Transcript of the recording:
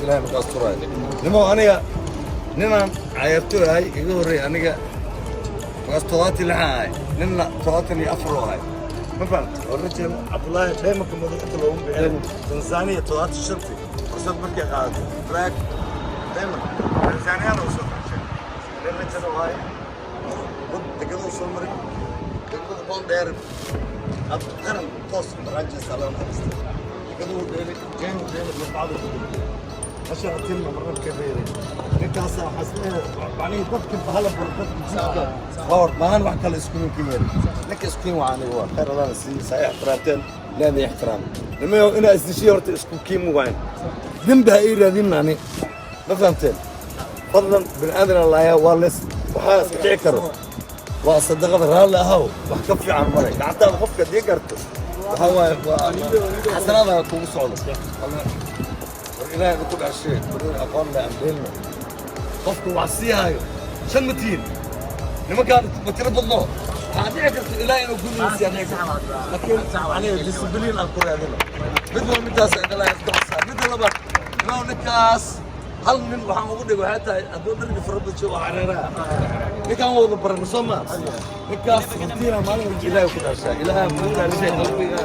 Ilaahay markaas turaayo. Nimo, aniga ninaan cayaartooy ahay iga horreey. Aniga markaas 76 aan ahay, ninna 74 oo ahay. Ma fahamta? Oo rajeen Cabdullaahi Dheemanka madow inta loogu bixinay Tanzania 75-tii fursad markay qaadatay Black Diamond Tanzaniana uu soo baxshay. Nin rajan oo ahay dad degaduu soo maray degmada Boondheer. Qaran toos u dhaqaajaysa, Alla naxariista. Degaduu dheelay, jeenu dheelay, marbacadu ku dheelay. Asharatinna marna ka reeray ninkaasa. Waxaa isleeyahay macnihii dadka bahala baro, dadka jidka hor maahan wax kale iskumin ka yeelay. Ninka iskuin waa aniga, waa khayr adana sii saa ixtiraamteen, leedahay ixtiraam. Nimayo, inaa isdishiya horta isku kiimu wayn, dembi ha ii raadin ani. Ma fahamteen? Fadlan, bini aadan laaya waa les, waxaa iska dhici karo waa sadaqada. Raalli ahaw, wax ka fiican male. Gacantaada qofka haddii garto, waxaa waaye waa xasanaada kugu socdo. War Ilaahay idinku dhashay, baroor aqoon leh aan dheelno. Qofku wax sii hayo shan ma tihiin. Nimankaan ma tiro badno. Waxaa dhici karta Ilaahay inuu gudihiisa dhici karto, laakiin aniga discipline aan ku raadino. Mid waa midaas idinlaa isku xasaa. Midda labaad, inuu ninkaas hal nin waxaan ugu dhigay waxay tahay hadduu dharga farabadsho waa xareeraha. Ninkaan waa wada baran, soo ma? Ninkaas hortiina maalin walba Ilaahay ku dhashaa, Ilaahay ku dhashay qalbiga.